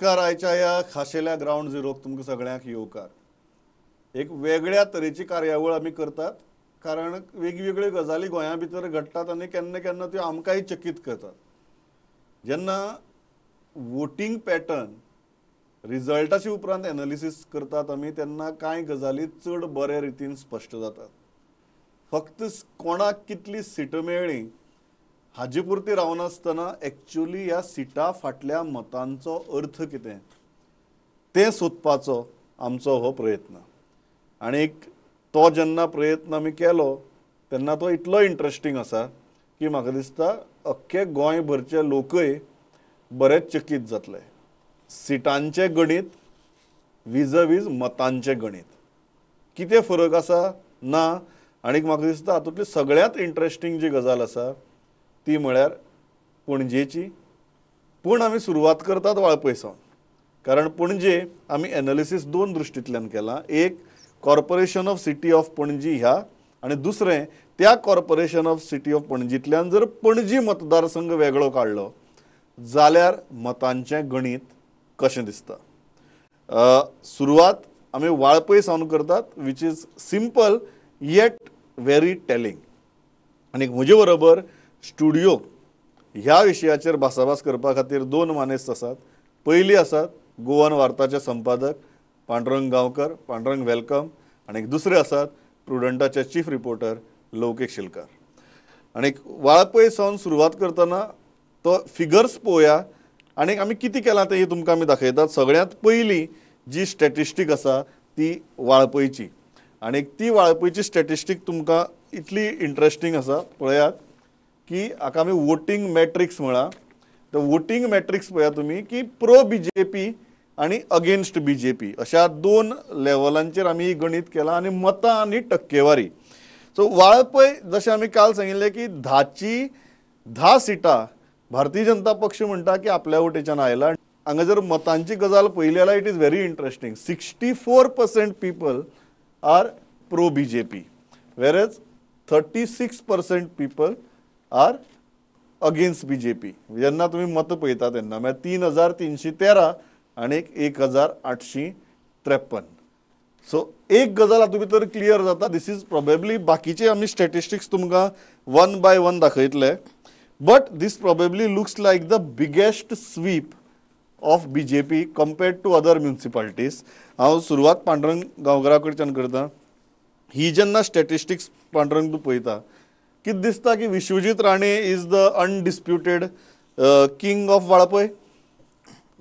नमस्कार. आयच्या ह्या खाशेल्या ग्रावंड झिरोक तुमकां सगळ्यांक येवकार. एक वेगळ्या तरेची कार्यावळ आमी करतात, कारण वेगवेगळ्यो गजाली गोंया भितर घडटात आनी केन्ना केन्ना त्यो आमकांय चकीत करतात. जेन्ना वोटींग पॅटर्न रिजल्टाचे उपरांत एनालिसीस करतात आमी, तेन्ना कांय गजाली चड बरे रितीन स्पश्ट जातात. फक्त कोणाक कितली सिटां मेळ्ळी हाजे पुरती रावनासतना एक्च्युअली ह्या सिटा फाटल्या मतांचो अर्थ कितें तें सोदपाचो आमचो हो प्रयत्न. आनी तो जेन्ना प्रयत्न आमी केलो तेन्ना तो इतलो इंट्रस्टींग आसा की म्हाका दिसता अख्खे गोंयभरचे लोकय बरेच चकीत जातले. सिटांचें गणीत विजवीज मतांचें गणीत कितें फरक आसा ना. आनी म्हाका दिसता हातूंतली सगळ्यांत इंट्रस्टींग जी गजाल आसा ती म्हळ्यार पणजेची. पूण आमी सुरवात करतात वाळपय सावन, कारण पणजे आमी एनालिसीस दोन दृश्टींतल्यान केलां. एक corporation of city of Panaji ह्या, आनी दुसरें त्या कॉर्पोरेशन ऑफ सिटी ऑफ पणजींतल्यान जर पणजी मतदारसंघ वेगळो काडलो जाल्यार मतांचें गणीत कशें दिसता. सुरवात आमी वाळपय सावन करतात, which is simple yet very telling. आनी म्हजे बरोबर स्टुडियो ह्या विशयाचेर भासाभास करपा खातीर दोन मानेस्त आसात. पयली आसात गोवन वार्ताचे संपादक पांडुरंग गांवकर. पांडुरंग, welcome. आनी दुसरे आसात प्रुडंटाचे चीफ रिपोर्टर लौकीक शिलकार. आनी वाळपय सावन सुरवात करतना तो फिगर्स पळोवया आनी आमी कितें केलां तें तुमकां आमी दाखयतात. सगळ्यांत पयली जी स्टॅटिस्टीक आसा ती वाळपयची, आनी ती वाळपयची स्टॅटिस्टीक तुमकां इतली इंट्रस्टींग आसा, पळयात की हाका आमी वोटींग मॅट्रिक्स म्हळां. तर वोटींग मॅट्रिक्स पळया तुमी की प्रो बी जे पी आनी अगेन्स्ट बी जे पी अशा दोन लेवलांचेर आमी गणीत केलां आनी मतां आनी टक्केवारी. सो वाळपय जशें आमी काल सांगिल्लें की 10 सिटां भारतीय जनता पक्ष म्हणटा की आपल्या वटेच्यान आयला. हांगा जर मतांची गजाल पळयली जाल्यार it is very interesting. 64% people are pro B J P, whereas 36% people are against B J P. जेन्ना तुमी मतां पळयता तेन्ना म्हळ्यार 3313 आनी 1853. सो एक गजाल हातूंत भितर क्लियर जाता, this is probably बाकीचे आमी स्टॅटिस्टिक्स तुमकां वन बाय वन दाखयतले, but this probably looks like the biggest sweep of B J P compared to other municipalities. हांव सुरवात पांडुरंग गांवकरा कडच्यान करता. ही जेन्ना स्टॅटिस्टिक्स पांडुरंग तूं पळयता कितें दिसता की Vishwajit Rane is the undisputed king of Valpoi?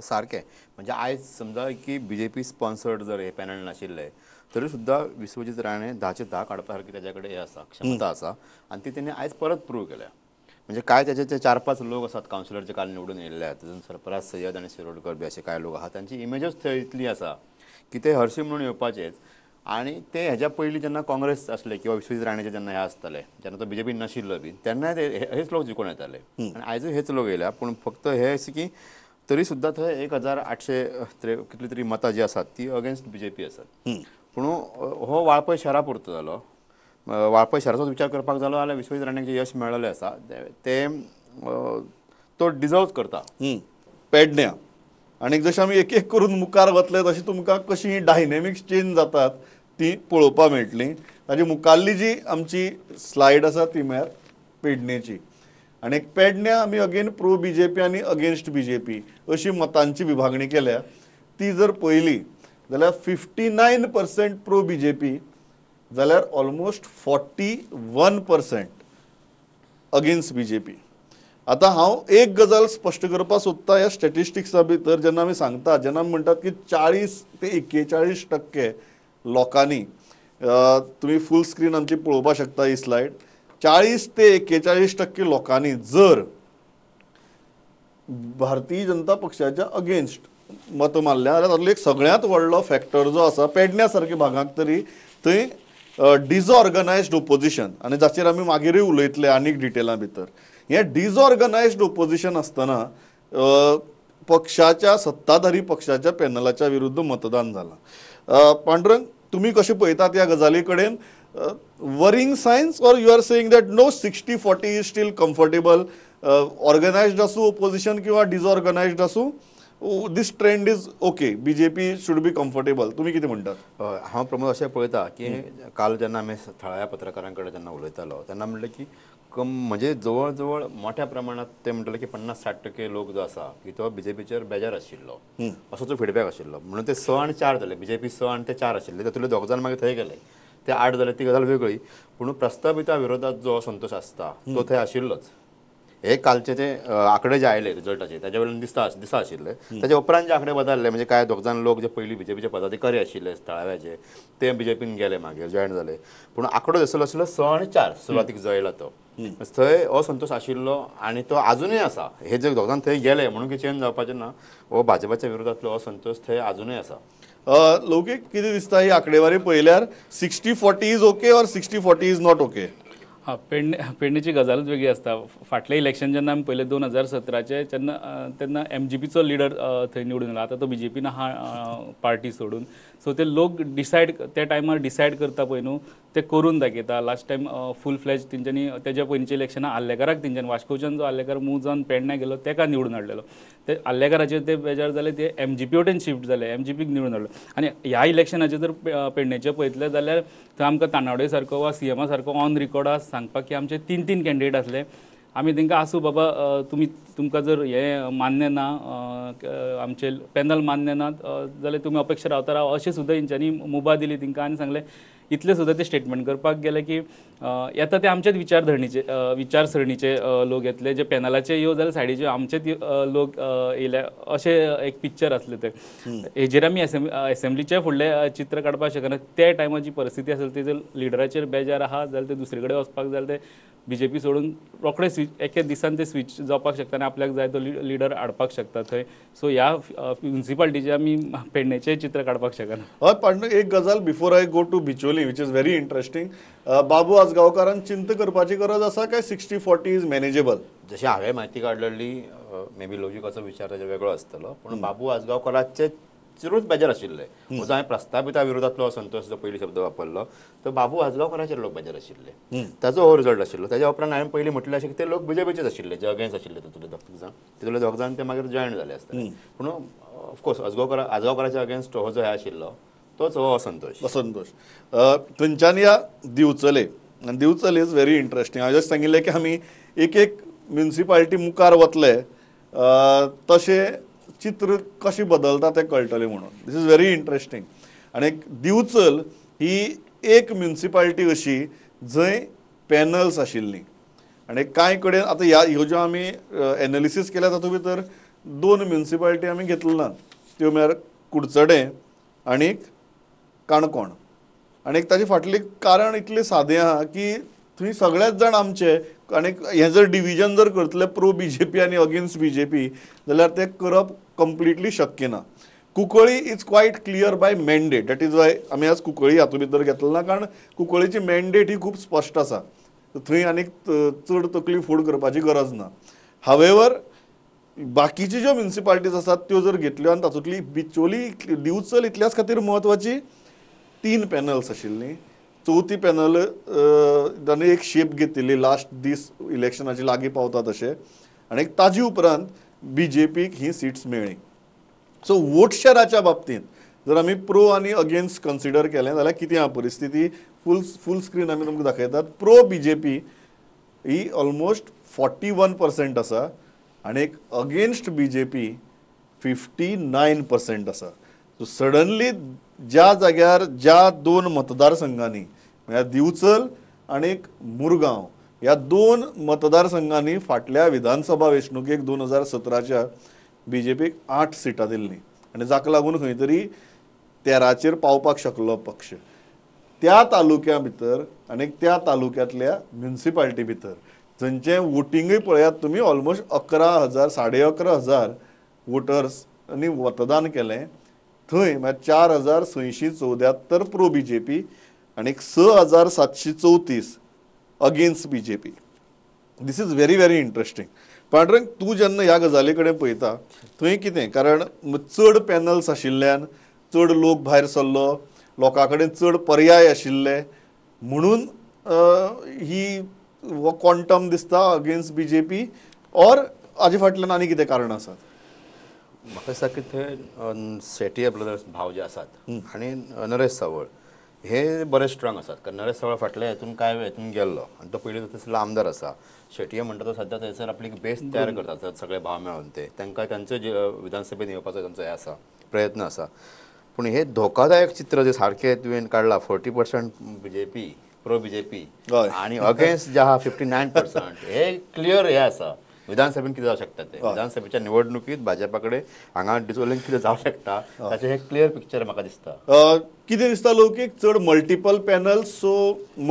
सारकें. म्हणजे आयज समजा की बी जे पी स्पॉन्सर्ड जर हे पॅनल नाशिल्ले तरी सुद्दां विश्वजीत राणे 10चे 10 काडपा सारकी ताच्या कडेन हे आसा, क्षमता आसा, आनी ती तेणी आयज परत प्रूव केल्या. म्हणजे काय त्याचे ते 4-5 लोक आसात कावन्सिलर जे काल निवडून येयल्ले आसात, तातूंत सरफराज सय्यद आनी शिरोडकर बी अशे कांय लोक आसात, तांची इमेजच थंय इतली आसा की ते हरशीं म्हणून येवपाचेच. आनी ते हेज्या पयलीं जेन्ना काँग्रेस आसले किंवा विश्वजीत राणेचे जेन्ना हे आसताले, जेन्ना तो बी जे पी नाशिल्लो बी, तेन्नाय ते हेच लोक जिखून येताले आनी आयजूय हेच लोक येयल्या. पूण फक्त हे अशें की तरी सुद्दां थंय 1800 कितली तरी मतां जी आसात ती अगेन्स्ट बी जे पी आसात. पूण हो वाळपय शहरा पुरतो जालो. वाळपय शहराचो विचार करपाक जालो जाल्यार विश्वजीत राणेक जें यश मेळिल्लें आसा तें तो डिजर्व करता. पेडण्या आनी जशें आमी एक एक करून मुखार वतले तशें तुमकां कशी डायनेमिक्स चेंज जातात ती पळोवपाक मेळटली. ताजी मुखाल्ली जी आमची स्लायड आसा ती म्हळ्यार पेडणेची. आनी पेडण्या आमी again pro B J P आनी अगेन्स्ट बी जे पी अशी मतांची विभागणी केल्या. ती जर पळयली जाल्यार 59% प्रो बी जे पी जाल्यार almost 41% against B J P. आतां हांव एक गजाल स्पश्ट करपाक सोदता ह्या स्टॅटिस्टिक्सा भितर जेन्ना आमी सांगता, जेन्ना आमी म्हणटात की 40 ते 41% लोकांनी, तुमी फूल स्क्रीन आमची पळोवपाक शकता ही स्लायड, 40 ते 41% लोकांनी जर भारतीय जनता पक्षाच्या अगेन्स्ट मत मारल्या जाल्यार तातूंतलो एक सगळ्यांत व्हडलो फॅक्टर जो आसा पेडण्या सारक्या भागांत तरी थंय डिसऑर्गनायज्ड ओपोजिशन, आनी जाचेर आमी मागीरूय उलयतले आनीक डिटेला भितर. हें डिसऑर्गनायज्ड ओपोजिशन आसतना पक्षाच्या सत्ताधारी पक्षाच्या पॅनलाच्या विरुद्ध मतदान जालां. पांडुरंग, तुमी कशें पळयतात ह्या गजाली कडेन? Worrying signs or you are saying that no 60-40 is still comfortable, organised आसूं ओपोजिशन किंवा डिसऑर्गनायज्ड आसूं, This trend is okay, BJP should be comfortable. तुमी कितें म्हणटात? हांव प्रमोद अशें पळयता की काल जेन्ना आमी थळाव्या पत्रकारां कडेन जेन्ना उलयतालो तेन्ना म्हणलें की म्हणजे जवळ जवळ मोठ्या प्रमाणात ते म्हणटले की 50-60% लोक जो आसा की तो बीजेपीचेर बेजार आशिल्लो असो तो फिडबॅक आशिल्लो. म्हणून ते 6 आनी 4 जाले, बीजेपी 6 आनी ते 4 आशिल्ले, तातूंतले 2 जाण मागीर थंय गेले, ते 8 जाले, ती गजाल वेगळी. पूण प्रस्ताविता विरोधात जो असंतोष आसता तो थंय आशिल्लोच. हे कालचे ते आंकडे जे आयले रिजल्टाचे ताच्या वयल्यान दिसता आशिल्ले. ताच्या उपरांत जे आंकडे बदलले म्हणजे काय 2 जाण लोक जे पयलीं बीजेपीचे पदाधिकारी आशिल्ले थळाव्याचे ते बीजेपीन गेले मागीर जॉयन जाले. पूण आंकडो जसो आशिल्लो 6 आनी 4 सुरवातीक जो आयला तो थंय असंतोष आशिल्लो आनी तो आजुनूय आसा. हे जे 2 जाण थंय गेले म्हणून की चेंज जावपाचें ना, हो भाजपाच्या विरोधांतलो असंतोष थंय आजुनूय आसा. लौकीक कितें दिसता ही आंकडेवारी पळयल्यार 60-40 is okay or 60-40 is not okay? हां, पेडणेची गजालूच वेगळी आसता. फाटलें इलेक्शन जेन्ना आमी पळयलें 2017चें तेन्ना तेन्ना एमजीपीचो लिडर थंय निवडून आयलो, आतां तो बीजेपीन आहा पार्टी सोडून. सो ते लोक डिसायड त्या टायमार डिसायड करता पळय न्हू, ते करून दाखयता. लास्ट टायम फूल फ्लॅज तेंच्यांनी तेज्या पयलींच्या इलेक्शनाक आर्लेकाराक तेंच्यांनी वास्कोच्यान जो आर्लेकार मूव जावन पेडण्यां गेलो तेका निवडून हाडलेलो. ते आर्लेकाराचेर ते बेजार जाले, ते एमजीपी वटेन शिफ्ट जाले, एमजीपीक निवडून हाडलो. आनी ह्या इलेक्शनाचेर जर पेडणेचें पळयतलें जाल्यार थंय आमकां तानावडे सारको वा सीएमा सारको ऑन रिकॉर्ड आसा सांगपाक की आमचे 3-3 कॅन्डिडेट आसले. आमी तांकां आसूं बाबा तुमी तुमकां जर हें मान्य ना, आमचें पॅनल मान्य ना जाल्यार तुमी अपेक्षा रावता राव अशें सुद्दां तेंच्यांनी मुभा दिली तांकां. आनी सांगलें इतलें सुद्दां ते स्टेटमेंट करपाक गेले की येता ते आमचेच विचारधरणीचे विचारसरणीचे लोक येतले, जे पॅनलाचे यो जाल्यार सायडीचे आमचेच लोक येयले अशें एक पिक्चर आसलें. तें हेजेर आमी एसेंब्लीचें फुडलें चित्र काडपाक शकना. त्या टायमार जी परिस्थिती आसली ती जर लिडराचेर बेजार आहा जाल्यार ते दुसरे कडेन वचपाक जाल्यार ते बीजेपी सोडून रोखडे स्विच एके दिसान ते स्विच जावपाक शकता आनी आपल्याक जाय तो लिडर हाडपाक शकता थंय. सो ह्या म्युनिसिपालिटीचें आमी पेडणेचें चित्र काडपाक शकना. हय, पण एक गजाल before I go to Bicholim which is very interesting, Babu आजगांवकारान चिंता करपाची गरज आसा काय 60-40 is manageable? जशें हांवें म्हायती काडलेली मे बी लॉजिकाचो विचार ताजो वेगळो आसतलो, पूण बाबू आजगांवकाराचे चेरूच बेजार आशिल्ले. जो हांवें प्रस्ताविता विरोधांतलो असंतोष जो पयलीं शब्द वापरलो तो बाबू आजगांवकाराचेर लोक बेजार आशिल्ले, ताजो हो रिजल्ट आशिल्लो. ताज्या उपरांत हांवें पयलीं म्हटलें अशें की ते लोक बीजेपीचेच आशिल्ले जे अगेन्स्ट आशिल्ले तातूंतले 2 जाण, तितूंतले 2 जाण ते मागीर जॉयन जाले आसतले. पूण ऑफकोर्स आजगांवकाराच्या अगेन्स्ट हो जो हे आशिल्लो तोच हो असंतोष. असंतोष थंयच्यान या दिवचले. आनी दिवचल is very interesting. हांवें जशें सांगिल्लें की आमी एक एक म्युनिसिपालिटी मुखार वतले तशें चित्र कशें बदलता तें कळटलें म्हणून. This is very interesting. आनी दिवचल ही एक म्युनिसिपालिटी अशी जंय पॅनल्स आशिल्लीं आनी कांय कडेन आतां ह्यो ज्यो आमी एनालिसीस केल्या तातूंत भितर 2 म्युनिसिपालिटी आमी घेतल्यो ना, त्यो म्हळ्यार कुडचडें आनी काणकोण. आनी ताजे फाटलें कारण इतलें सादें आहा की थंय सगळेच जाण आमचे आनी हें जर डिविजन जर करतले प्रो बीजेपी आनी अगेन्स्ट बीजेपी जाल्यार तें करप कंप्लिटली शक्य ना. Cuncolim is quite clear by mandate, that is why आमी आज कुंकळी हातूंत भितर घेतलो ना, कारण कुंकळीची मॅन्डेट ही खूब स्पश्ट आसा, थंय आनीक चड तकली फोड करपाची गरज ना. हावेवर बाकीच्यो ज्यो म्युनिसिपालिटीज आसात त्यो जर घेतल्यो आनी तातूंतली बिचोली दिवचल इतल्याच खातीर म्हत्वाची, 3 पॅनल्स आशिल्लीं, चवथी पॅनल ताणें एक शेप घेतिल्ली लास्ट दीस इलेक्शनाचे लागीं पावता तशें, आनी ताजे उपरांत बीजेपीक ही सिट्स मेळ्ळी. सो वोट शॅराच्या बाबतींत जर आमी प्रो आनी अगेन्स्ट कन्सिडर केलें जाल्यार कितें आहा परिस्थिती, फूल स्क्रीन आमी तुमकां दाखयतात. प्रो बीजेपी ही ऑलमोस्ट 41% आसा आनी एक अगेन्स्ट बीजेपी 59% आसा. सो सडनली ज्या जाग्यार ज्या 2 मतदारसंघांनी म्हळ्यार दिवचल आनी मुरगांव ह्या 2 मतदारसंघांनी फाटल्या विधानसभा वेंचणुकेक 2017च्या बीजेपीक 8 सिटां दिल्लीं आनी जाका लागून खंय तरी 13चेर पावपाक शकलो पक्ष. त्या तालुक्या भितर आनी त्या तालुक्यांतल्या म्युनिसिपालिटी भितर थंयचें वोटिंगूय पळयात तुमी, ऑलमोस्ट 11,000 11,500 वोटर्स आनी मतदान केलें. थंय म्हळ्यार 4,674 प्रो बीजेपी आनी 6,734 against BJP. This is very very interesting. Pandurang, तूं जेन्ना ह्या गजाली कडेन पळयता थंय कितें, कारण चड पॅनल्स आशिल्ल्यान चड लोक भायर सरलो, लोकां कडेन चड पर्याय आशिल्ले म्हणून ही हो क्वॉन्टम दिसता अगेन्स्ट बीजेपी, और हाजे फाटल्यान आनी कितें कारण आसात? म्हाका दिसता की थंय शेट्ये ब्रदर्स भाव जे आसात आनी नरेश सावळ हे बरे स्ट्रांग आसात, कारण नरेश सावळ फाटल्या हेतून कांय हेतून गेल्लो आनी तो पयलीं थंयसरलो आमदार आसा. शेट्ये म्हणटा तो सद्या थंयसर आपली बेस तयार करता, सगळे भाव मेळोन ते तांकां तांचे विधानसभेन येवपाचो तांचो हें आसा, प्रयत्न आसा. पूण हे धोकादायक चित्र जे सारकें तुवें काडलां, 40% बीजेपी प्रो बीजेपी आनी अगेन्स्ट जे आहा 59%, हे क्लियर हे आसा. विधानसभेन कितें जावं शकता ते, विधानसभेच्या निवडणुकीत भाजपा कडेन हांगा डिसोलिंग कितें जावं शकता ताचें हें क्लियर पिक्चर म्हाका दिसता. कितें दिसता लौकीक चड multiple panels, so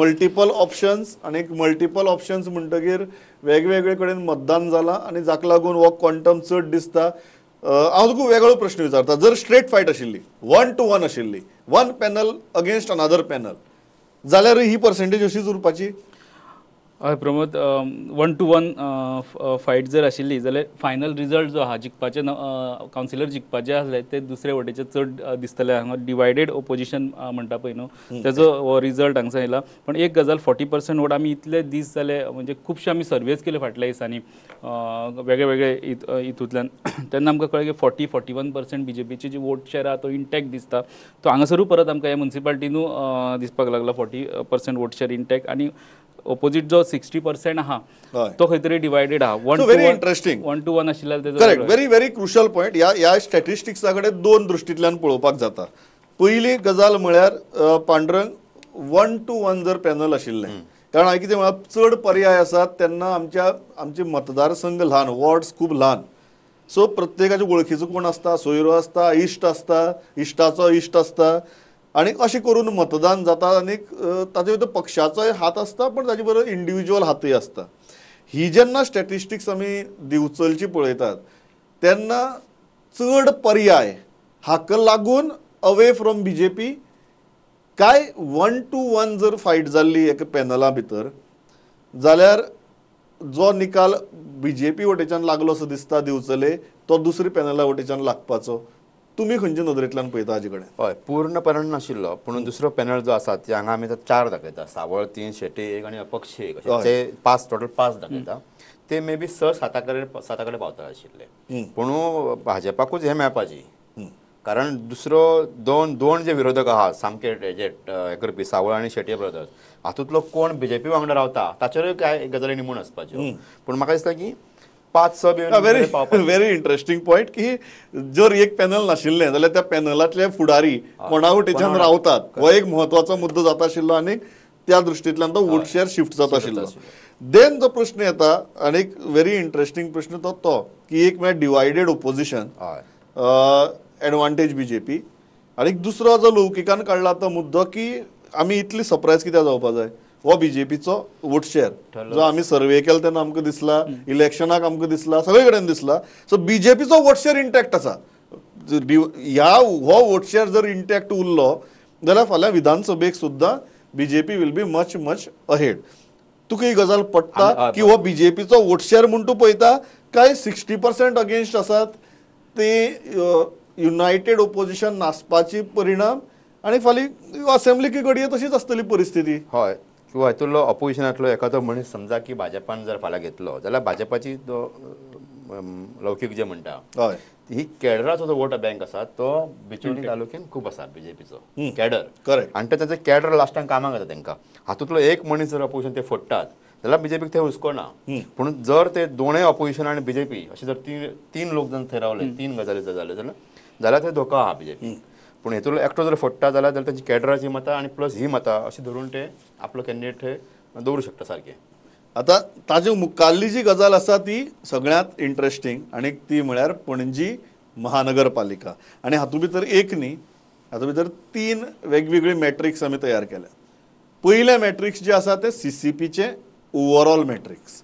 multiple options आनी मल्टिपल ऑप्शन्स म्हणटगीर वेगवेगळे कडेन मतदान जालां आनी जाका लागून हो क्वांटम चड दिसता. हांव तुका वेगळो प्रश्न विचारता, जर स्ट्रेट फायट आशिल्ली, 1-1 आशिल्ली, one panel against another panel, जाल्यार ही पर्सेंटेज अशीच उरपाची? हय प्रमोद, 1-1 फायट जर आशिल्ली जाल्यार फायनल रिजल्ट जो आहा जिखपाचे, कावन्सिलर जिखपाचे आसले ते दुसरे वटेचे चड दिसतले. हांगा डिवायडेड ओपोजिशन म्हणटा पळय न्हू तेजो हो रिजल्ट हांगसर येयला. पण एक गजाल 40% वोट आमी इतले दीस जाले, म्हणजे खुबशे आमी सर्वेज केले फाटल्या दिसांनी वेगळे वेगळे हितूंतल्यान, तेन्ना आमकां कळ्ळें की 40-41% बीजेपीची जी वोट शेअर आहा तो इंटॅक्ट दिसता. तो हांगासरूय परत आमकां ह्या मुन्सिपाल्टीनूय दिसपाक लागला 40% वोट शेअर इंटॅक्ट आनी ओपोजीट जो 60% आहा तो खंय तरी डिवायडेड आहा. व्हेरी इंटरेस्टिंग, 1-1 आशिल्ल्यान तेजो. Correct, very very crucial point. ह्या स्टॅटिस्टिक्सा कडेन दोन दृश्टींतल्यान पळोवपाक जाता. पयली गजाल म्हळ्यार पांडुरंग, 1-1 जर पॅनल आशिल्लें, कारण हांवें कितें म्हळां चड पर्याय आसात तेन्ना आमचे मतदारसंघ ल्हान, वॉर्ड्स खूब ल्हान, सो प्रत्येकाचे वळखीचो कोण आसता, सोयरो आसता, इश्ट आसता, इश्टाचो इश्ट आसता आनी अशें करून मतदान जाता आनी ताचे भितर पक्षाचोय हात आसता पण ताचे बरोबर इंडिविज्युअल हातूय आसता. ही जेन्ना स्टॅटिस्टिक्स आमी दिवचलची पळयतात तेन्ना चड पर्याय हाका लागून अवे फ्रॉम बीजेपी काय 1-1 जर फायट जाल्ली एका पॅनला भितर जाल्यार जो निकाल बीजेपी वटेच्यान लागलो असो दिसता दिवचले तो दुसरी पॅनला वटेच्यान लागपाचो. तुमी खंयच्या नदरेंतल्यान पळयता हाजे कडेन? हय, पूर्ण पॅनल नाशिल्लो पूण दुसरो पॅनल जो आसा ते हांगा आमी 4 दाखयता, सावळ 3, शेट्ये 1 आनी अपक्ष 1, अशे ते 5 टोटल 5 दाखयता. ते मे बी 6-7 कडेन पावता आशिल्ले, पूण भाजपाकूच हें मेळपाची, कारण दुसरो दोन जे विरोधक आहा सामके जे हे करपी सावळ आनी शेट्ये ब्रदर्स, हातूंतलो कोण बीजेपी वांगडा रावता ताचेरूय कांय गजाली निमून आसपाच्यो. पूण म्हाका दिसता की 5-6 व्हेरी व्हेरी इंटरेस्टिंग पॉयंट की जर एक पॅनल नाशिल्लें जाल्यार त्या पॅनलांतले फुडारी कोणा वटेच्यान रावतात हो एक म्हत्वाचो मुद्दो जाता आशिल्लो आनी त्या दृश्टींतल्यान तो वोट शेअर शिफ्ट जाता आशिल्लो. देन जो प्रश्न येता आनी एक व्हेरी इंटरेस्टिंग प्रश्न तो तो की एक म्हळ्यार डिवायडेड ओपोजिशन एडवांटेज बीजेपी आनी दुसरो जो लौकिकान काडला तो मुद्दो की आमी इतली सरप्रायज कित्याक जावपा जाय, हो बीजेपीचो वोट शेअर जो आमी सर्वे केला तेन्ना आमकां दिसला, इलेक्शनाक आमकां दिसला, सगळे कडेन दिसला. सो बीजेपीचो वोट शेअर इंटॅक्ट आसा. ह्या हो वोट शेअर जर इंटॅक्ट उरलो जाल्यार फाल्यां विधानसभेक सुद्दां BJP will be much much ahead. तुका ही गजाल पडटा की हो बीजेपीचो वोट शेअर म्हूण तूं पळयता काय 60% अगेन्स्ट आसात ते युनायटेड ओपोजिशन नासपाची परिणाम आनी फाल्यां असेंब्लीक घडये तशीच आसतली परिस्थिती. हय, किंवा हातूंतलो ऑपोजिशनांतलो एखादो मनीस समजा की भाजपान जर फाल्यां घेतलो जाल्यार भाजपाची तो लौकीक जे म्हणटा हय ही केडराचो जो वोट बँक आसा तो बिचोली तालुक्यान खूब आसा बीजेपीचो कॅडर. करेक्ट, आनी ते तांचे कॅडर लास्टाक कामाक येता तांकां. हातूंतलो एक मनीस जर ऑपोजिशन ते फोडटात जाल्यार बीजेपीक ते हुस्को ना, पूण जर ते दोनूय ऑपोजिशन आनी बीजेपी अशे जर तीन लोक जर थंय रावले, 3 गजाली जर जाल्यो जाल्यार थंय धोको आहा बीजेपी. पूण हेतूंतलो एकटो जर फोडटा जाल्यार तांची कॅडराची मतां आनी प्लस ही मतां अशें धरून ते आपलो कॅन्डिडेट थंय दवरूं शकता सारकें. आतां ताजे मुखाल्ली जी गजाल आसा ती सगळ्यांत इंट्रस्टींग आनी ती म्हळ्यार पणजी महानगरपालिका. आनी हातूंत भितर एक न्ही, हातूंत भितर 3 वेगवेगळी मॅट्रिक्स आमी तयार केल्या. पयलें मॅट्रिक्स जें आसा तें सीसीपीचें ओवरऑल मॅट्रिक्स,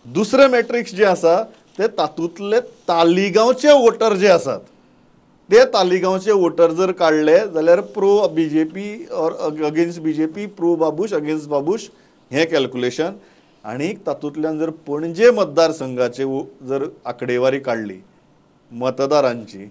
दुसरें मॅट्रिक्स जें आसा तें तातूंतले तालिगांवचे वोटर जे आसात ते तालिगांवचे वोटर जर काडले जाल्यार pro BJP or against BJP, pro Babush against Babush हें कॅल्क्युलेशन. आनी तातूंतल्यान जर पणजे मतदारसंघाचे जर आंकडेवारी काडली मतदारांची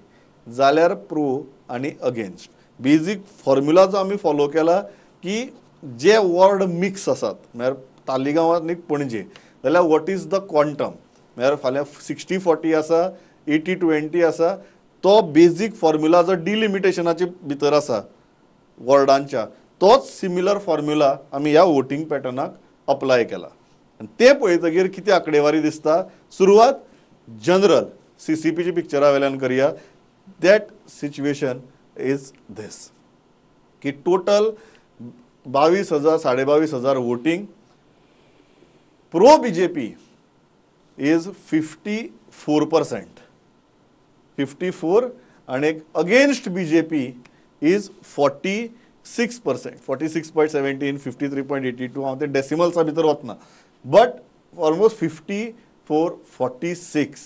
जाल्यार प्रो आनी अगेन्स्ट. बेजीक फॉर्म्युला जो आमी फॉलो केला की जे वॉर्ड मिक्स आसात म्हळ्यार तालिगांव आनी पणजे जाल्यार what is the quantum, म्हळ्यार फाल्यां 60-40 आसा, 80-20 आसा तो बेजीक फॉर्म्युला जो डिलिमिटेशनाचे भितर आसा वॉर्डांच्या तोच सिमिलर फॉर्म्युला आमी ह्या वोटींग पॅटर्नाक अप्लाय केला. आनी तें पळयतगीर कितें आंकडेवारी दिसता, सुरवात जनरल सीसीपीच्या पिक्चरा वेल्यान करया. That situation is these की total 22,000 22,500 voting, pro BJP is 54%, 54, आनी अगेन्स्ट बीजेपी is 46%, 46.17, 53.82. हांव ते डेसिमल्सा भितर वतना, बट ऑलमोस्ट 54, 46,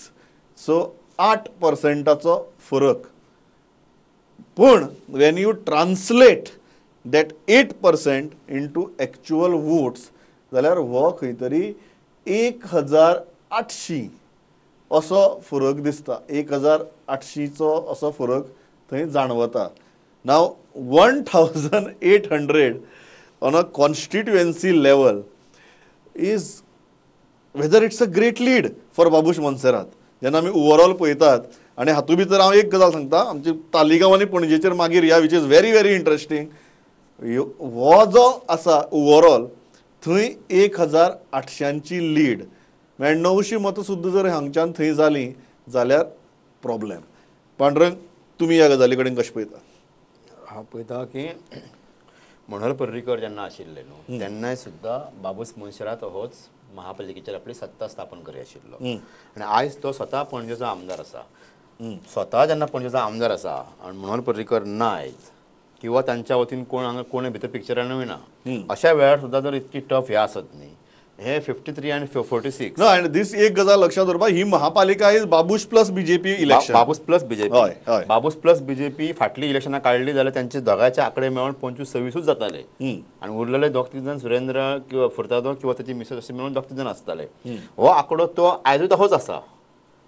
सो 8%चो फरक. पूण when you translate that 8% into actual votes जाल्यार हो खंय तरी 1,800 असो फरक दिसता, 1,800चो असो फरक थंय जाणवता. Now 1,800 on a constituency level is whether it's a great lead for Babush Monserrate. जेन्ना आमी ओवरऑल पळयतात, आनी हातूंत भितर हांव एक गजाल सांगता, आमची तालिगांव आनी पणजेचेर मागीर या, which is very very interesting. हो जो आसा ओवरऑल थंय 1,800ची लीड, म्हळ्यार 900 मतां सुद्दां जर हांगच्यान थंय जालीं जाल्यार प्रॉब्लेम. पांडुरंग, तुमी ह्या गजाली कडेन कशें पळयता? हांव पळयता की मनोहर पर्रीकर जेन्ना आशिल्ले न्हू तेन्नाय सुद्दां बाबूश मोन्सेरात होच महापालिकेचेर आपली सत्ता स्थापन करी आशिल्लो, आनी आयज तो स्वता पणजेचो आमदार आसा. स्वता जेन्ना पणजेचो आमदार आसा आनी मनोहर पर्रीकर ना आयज, किंवा तांच्या वतीन कोण हांगा कोण भितर पिक्चरानूय ना, अशा वेळार सुद्दां जर इतकी टफ हे आसत न्ही, हे 53 आनी 46. ना, आनी दीस एक गजाल लक्षात दवरपा, ही महापालिका is Babush plus BJP election, Babush plus BJP, Babush plus BJP फाटली इलेक्शनां काडली जाल्यार त्यांचे दोगांयचे आंकडे मेळून 25-26 जाताले, आनी उरलेले दोग तीग जाण सुरेंद्र किंवा फुर्तादो किंवा ताची मिसेस अशे मेळून दोग तीग जाण आसताले. हो आंकडो तो आयजूय तसोच आसा,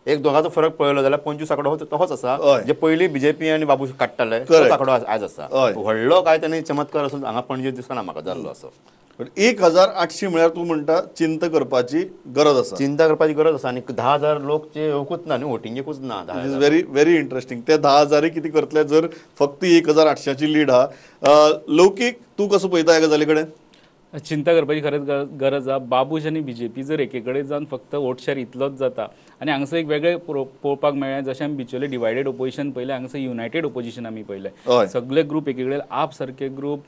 एक दोगांचो फरक पळयलो जाल्यार 25 आंकडो तसोच आसा, जे पयलीं बीजेपी आनी बाबूश काडटाले तोच आंकडो आयज आसा. व्हडलो काय तांणी चमत्कार आसून हांगा पणजे दिसना म्हाका जाल्लो असो. 1,800 म्हळ्यार तूं म्हणटा चिंता करपाची गरज आसा, चिंता करपाची गरज आसा. आनी 10,000 लोक जे येवकूच ना न्हू, वोटिंगेकूच ना. It is very very interesting. ते 10,000 कितें करतले जर फक्त 1,800ची लीड आहा. लौकीक, तूं कसो पळयता ह्या गजाली कडेन? चिंता करपाची खरेंच गरज आसा. बाबूश आनी बीजेपी जर एके कडेन जावन फक्त वोट शेअर इतलोच जाता, आनी हांगसर एक वेगळें पळोवपाक मेळ्ळें, जशें आमी बिचोले डिवायडेड ओपोजिशन पळयलें, हांगसर युनायटेड ओपोजिशन आमी पळयलें. सगळे ग्रूप एके कडेन, आप सारके ग्रूप,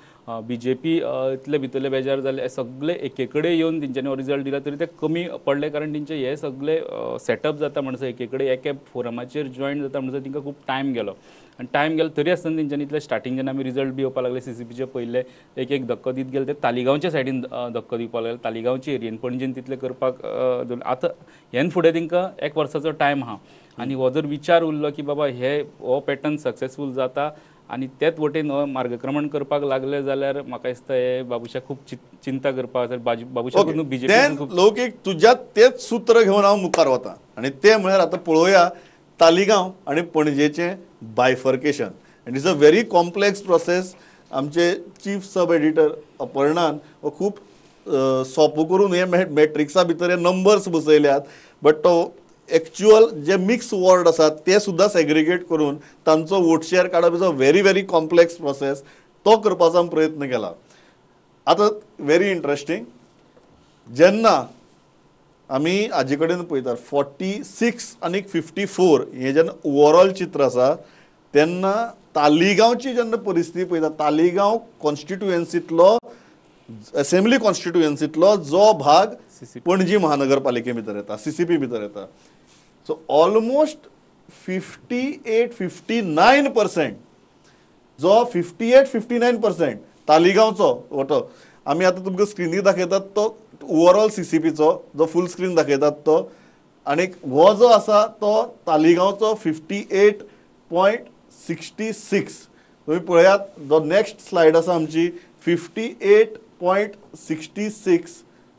बीजेपी इतले भितरले बेजार जाले, सगळे एके कडेन येवन तेंच्यांनी रिजल्ट दिला तरी ते कमी पडले, कारण तेंचे हे सगळे सेटअप जाता म्हणसर एके कडेन एके फोरमाचेर जॉयन जाता म्हणसर तांकां खूब टायम गेलो. आनी टायम गेलो तरी आसतना तेंच्यांनी इतले स्टार्टींग जेन्ना आमी रिजल्ट बी येवपाक लागले सीसीपीचे पयले एक एक धक्को दीत गेले, ते तालिगांवच्या सायडीन धक्को दिवपाक लागले, तालिगांवचे एरियेन पणजेन तितले करपाक. आतां हेन फुडें तांकां एक वर्साचो टायम आहा, आनी हो जर विचार उरलो की बाबा हे हो पॅटर्न सक्सेसफूल जाता आनी तेच वटेन हो मार्गक्रमण करपाक लागले जाल्यार म्हाका दिसता हे बाबूशाक खूब चिंता करपाक जाय. बाबूशाक न्हू बीजेपी. लौकीक, तुज्या तेच सूत्र घेवन हांव मुखार वता, आनी तें म्हळ्यार आतां पळोवया तालिगांव आनी पणजेचें bifurcation. And it's a very complex process. आमचे चीफ सब एडिटर अपर्णान हो खूब सोंपो करून हे मॅट्रिक्सा भितर हे नंबर्स बसयल्यात, बट तो एक्चुअल जे मिक्स वॉर्ड आसात ते सुद्दां सेग्रिगेट करून तांचो वोट शेअर काडप is a very very complex process. तो करपाचो आमी प्रयत्न केला. आतां व्हेरी इंट्रस्टींग, जेन्ना आमी हाजे कडेन पळयतात 46 आनी 54 हें जेन्ना ओवरऑल चित्र आसा तेन्ना तालिगांवची जेन्ना परिस्थिती पळयता, तालिगांव कॉन्स्टिट्युएन्सींतलो, असेंब्ली कॉन्स्टिट्युएन्सींतलो जो भाग पणजी महानगरपालिके भितर येता, सीसीपी भितर येता, सो ऑलमोस्ट 58-59% जो 58-59% तालिगांवचो वटो आमी आतां तुमकां स्क्रिनीर दाखयतात तो ओवरऑल सीसीपीचो जो फूल स्क्रीन दाखयतात तो, आनी हो जो आसा तो तालिगांवचो 58.66. तुमी पळयात जो नेक्स्ट स्लायड आसा आमची 58.66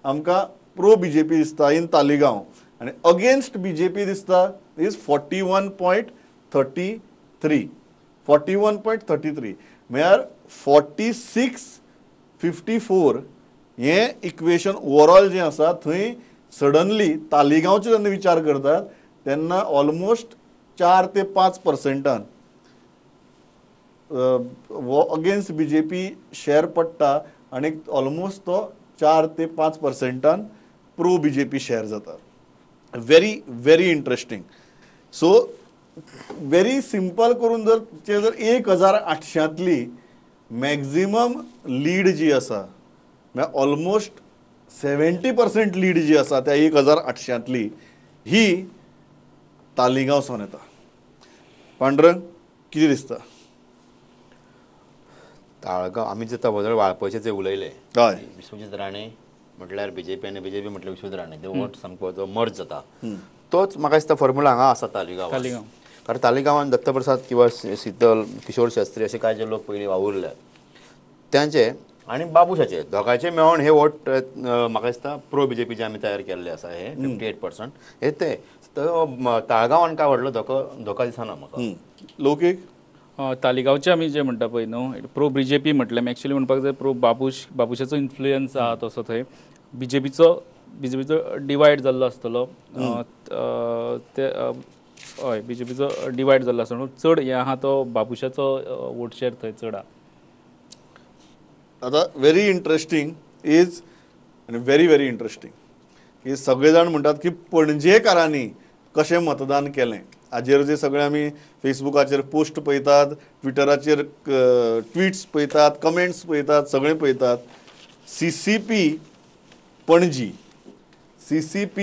आमकां प्रो बीजेपी दिसता इन तालिगांव, आनी अगेन्स्ट बीजेपी दिसता is 41.33, 41.33 म्हळ्यार 46-54 हें इक्वेशन ओवरऑल जें आसा थंय सडनली तालिगांवचो जेन्ना विचार करतात तेन्ना ऑलमोस्ट 4 ते 5% अगेन्स्ट बीजेपी शेअर पडटा आनी ऑलमोस्ट तो 4 ते 5% प्रो बीजेपी शेअर जाता. Very very interesting. So very simple करून जर ते जर 1800तली मॅक्झिमम लीड जी आसा म्हळ्यार ऑलमोस्ट 70% लीड जी आसा त्या 1800तली ही तालिगांव सावन येता. पांडुरंग कितें दिसता? ताळगांव आमी जे वदळ वाळपयचे जे उलयले, हय, विश्वजीत राणे म्हटल्यार बीजेपी आनी बीजेपी म्हटल्यार विश्वजीत राणे, ते वोट सामको जो मर्ज जाता तोच म्हाका दिसता फॉर्म्युला हांगा आसा तालिगांव. कारण तालिगांवान दत्तप्रसाद किंवा शीतल किशोर शास्त्री अशे कांय जे लोक पयलीं वावुरल्यात त्यांचे आनी बाबूशाचे दोगांयचे मेळोन हे वोट म्हाका दिसता प्रो बीजेपीचे आमी तयार केल्ले आसा हे 58% हे ते ताळगांवान काय व्हडलो धोको धोका दिसना म्हाका. लोकीक तालिगांवचे आमी जे म्हणटा पळय न्हू प्रो बीजेपी म्हटलें, एक्चुअली म्हणपाक जाय प्रो बाबूश, बाबूशाचो इन्फ्लुयन्स आहा तसो थंय बीजेपीचो डिवायड जाल्लो आसतलो, ते हय बीजेपीचो डिवायड जाल्लो आसतलो, चड हें आहा तो बाबूशाचो वोट शेअर थंय चड आहा. आतां व्हेरी इंट्रस्टींग is आनी व्हेरी व्हेरी इंट्रस्टींग की सगळे जाण म्हणटात की पणजेकारांनी कशें मतदान केलें. हाजेर जे सगळे आमी फेसबुकाचेर पोस्ट पळयतात, ट्विटराचेर ट्विट्स पळयतात, कमेंट्स पळयतात, सगळें पळयतात. CCP Panaji, CCP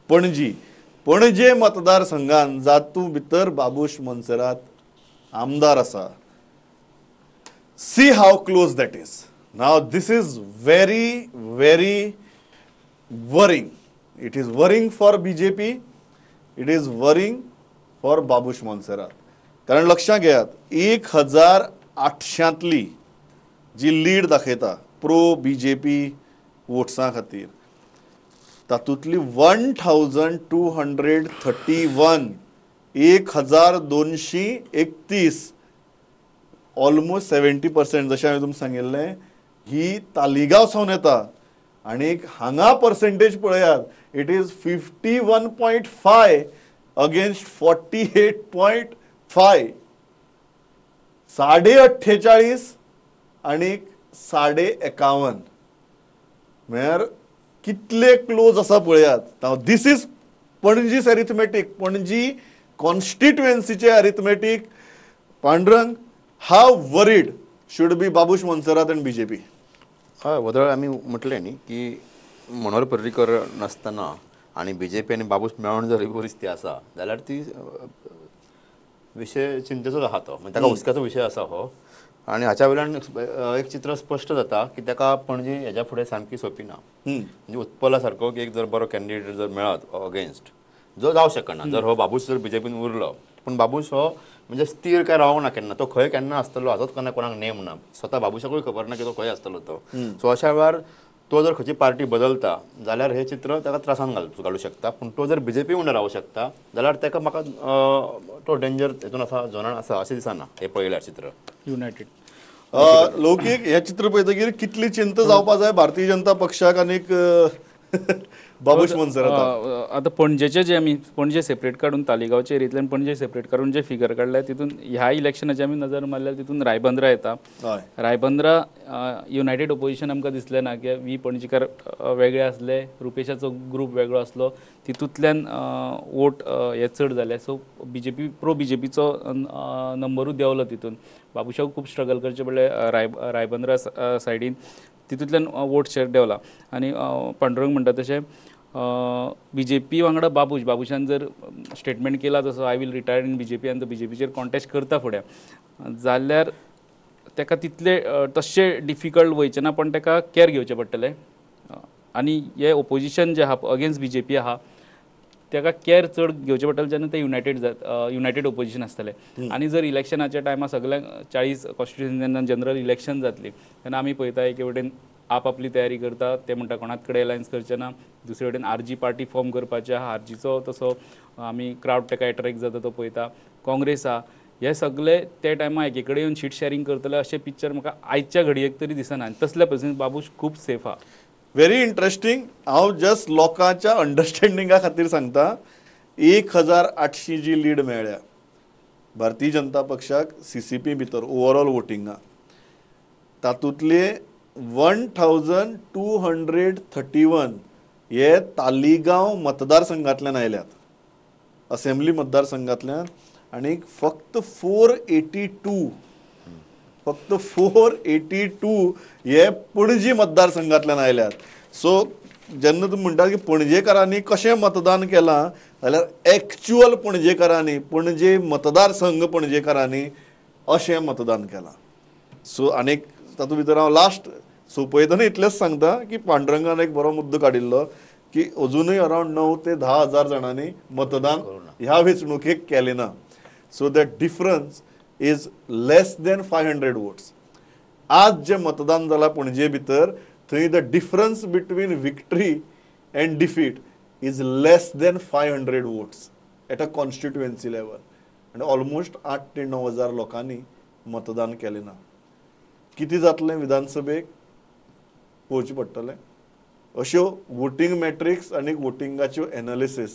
Panaji, Panaji मतदारसंघान जातूंत भितर बाबूश मोन्सेरात आमदार आसा. See how close that is. Now this is very very worrying. It is worrying for BJP, it is worrying for Babush Monserrate. कारण लक्षात घेयात 1800तली जी लीड दाखयता प्रो बीजेपी वोट्सां खातीर तातूंतली 1231 1231 ऑलमोस्ट 70% जशें हांवें तुमकां सांगिल्लें ही तालिगांव सावन येता. आनी हांगा पर्सेंटेज पळयात, it is 51.5 against 48.5, 48.5 आनी 51.5, म्हळ्यार कितले क्लोज आसा पळयात. This is Panaji's arithmetic, Panaji कॉन्स्टिट्युएन्सीचे arithmetic. Pandurang, how worried should be Babush Monserrate and BJP? हय, वदळ आमी म्हटलें न्ही की मनोहर पर्रीकर नासतना आनी बीजेपी आनी बाबूश मेळोन जर ही परिस्थिती आसा जाल्यार ती विशय चिंतेचोच आहा तो, म्हणजे ताका हुस्क्याचो विशय आसा हो. आनी हाच्या वयल्यान एक चित्र स्पश्ट जाता की ताका पणजी हेज्या फुडें सामकी सोंपी ना. म्हणजे उत्पला सारको की एक जर बरो कॅन्डिडेट जर मेळत अगेन्स्ट जो जावं शकना, जर हो बाबूश जर बीजेपीन उरलो, पूण बाबूश हो म्हणजे स्थिर काय रावंक ना केन्ना, तो खंय केन्ना आसतलो हाचोच केन्ना कोणाक नेम ना, स्वता बाबूशाकूय खबर ना की तो खंय आसतलो तो. सो अशा वेळार तो जर खंयची पार्टी बदलता जाल्यार हे चित्र ताका त्रासान घालूं शकता. पूण तो जर बीजेपी वांगडा रावूं शकता जाल्यार ताका म्हाका तो डेंजर हेतून आसा झोनान आसा अशें दिसना हे पळयल्यार चित्र. युनायटेड लौकीक हे चित्र पळयतकीर कितली चिंता जावपा जाय भारतीय जनता पक्षाक आनीक बाबूश मोन्सेरात? आतां पणजेचे जे आमी पणजे सेपरेट काडून तालिगांवचे एरियेंतल्यान पणजे सेपरेट काडून जे फिगर काडले तितून ह्या इलेक्शनाचे आमी नजर मारल्यार तितून रायबंद्रा येता. रायबंद्रा युनायटेड ओपोजिशन आमकां दिसलें ना की वी पणजीकार वेगळे आसले, रुपेशाचो ग्रूप वेगळो आसलो, तितूंतल्यान वोट हे चड जाले. सो बीजेपी प्रो बीजेपीचो नंबरूय देंवलो तितून. बाबूशाक खूब स्ट्रगल करचें पडलें रायबंद्रा सायडीन, तितूंतल्यान वोट शेअर देंवला. आनी पांडुरंग म्हणटा तशें बीजेपी वांगडा बाबूश, बाबूशान जर स्टेटमेंट केला तसो I will retire in BJP आनी तो बीजेपीचेर कॉन्टेस्ट करता फुडें जाल्यार ताका तितले तशें डिफिकल्ट वयचें ना, पण ताका कॅर घेवचें पडटलें. आनी हे ओपोजिशन जें आहा अगेन्स्ट बीजेपी आहा ताका कॅर चड घेवचें पडटलें जेन्ना ते युनायटेड जात, युनायटेड ओपोजिशन आसतलें. आनी जर इलेक्शनाच्या टायमार सगळ्यांक 40 कॉन्स्टिट्युएन्सी जेन्ना जनरल इलेक्शन जातली तेन्ना आमी पळयता एके वटेन आप आपली तयारी करता, ते म्हणटा कोणाच कडेन अलायन्स करचे ना, दुसरे वटेन आरजी पार्टी फॉर्म करपाची आहा, आरजीचो तसो आमी क्रावड ताका एट्रेक्ट जाता तो पळयता, काँग्रेस आहा, हे सगळे ते टायमार एके कडेन येवन सीट शेअरिंग करतले अशें पिक्चर म्हाका आयच्या घडयेक तरी दिसना. आनी तसल्या परिस्थितीन बाबूश खूब सेफ आहा. Very interesting. हांव जस्ट लोकांच्या अंडरस्टँडिंगा खातीर सांगता, 1800 जी लीड मेळ्ळ्या भारतीय जनता पक्षाक सीसीपी भितर ओवरऑल वोटिंगा, तातूंतले 1231 हे तालिगांव मतदारसंघांतल्यान आयल्यात, असेंब्ली मतदारसंघांतल्यान, आनी फक्त 482, फक्त 482 हे पणजी मतदारसंघांतल्यान आयल्यात. सो जेन्ना तुमी म्हणटा की पणजेकारांनी कशें मतदान केलां जाल्यार एक्च्युअल पणजेकारांनी, पणजे मतदारसंघ पणजेकारांनी अशें मतदान केलां. सो आनीक तातूंत भितर हांव लास्ट सोंपयतना इतलेंच सांगता की पांडुरंगान एक बरो मुद्दो काडिल्लो की अजुनूय अरावंड 9 ते 10 हजार जाणांनी मतदान ह्या वेंचणुकेक केलें ना. So that difference is less than 500 votes. आज जे मतदान जालां पणजे भितर थंय the difference between victory and defeat is less than 500 votes at a constituency level, आनी ऑलमोस्ट 8 ते 9 हजार लोकांनी मतदान केलें ना. कितें जातलें विधानसभेक पळोवचें पडटलें. अश्यो वोटींग मॅट्रिक्स आनी वोटिंगाच्यो एनालिसीस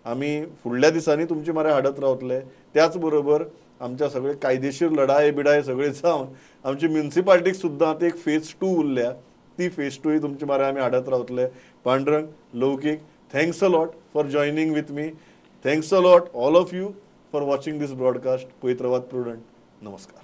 आमी फुडल्या दिसांनी तुमचे मरे हाडत रावतले. त्याच बरोबर आमच्या सगळे कायदेशीर लढाय बिडाय सगळे जावन आमची म्युनिसिपालिटीक सुद्दां आतां एक फेज 2 उरल्या, ती फेज 2 तुमचे मरे आमी हाडत रावतले. Pandurang, Laukik, thanks a lot for joining with me. Thanks a lot all of you for watching this broadcast. पळयत रावात प्रुडंट. नमस्कार.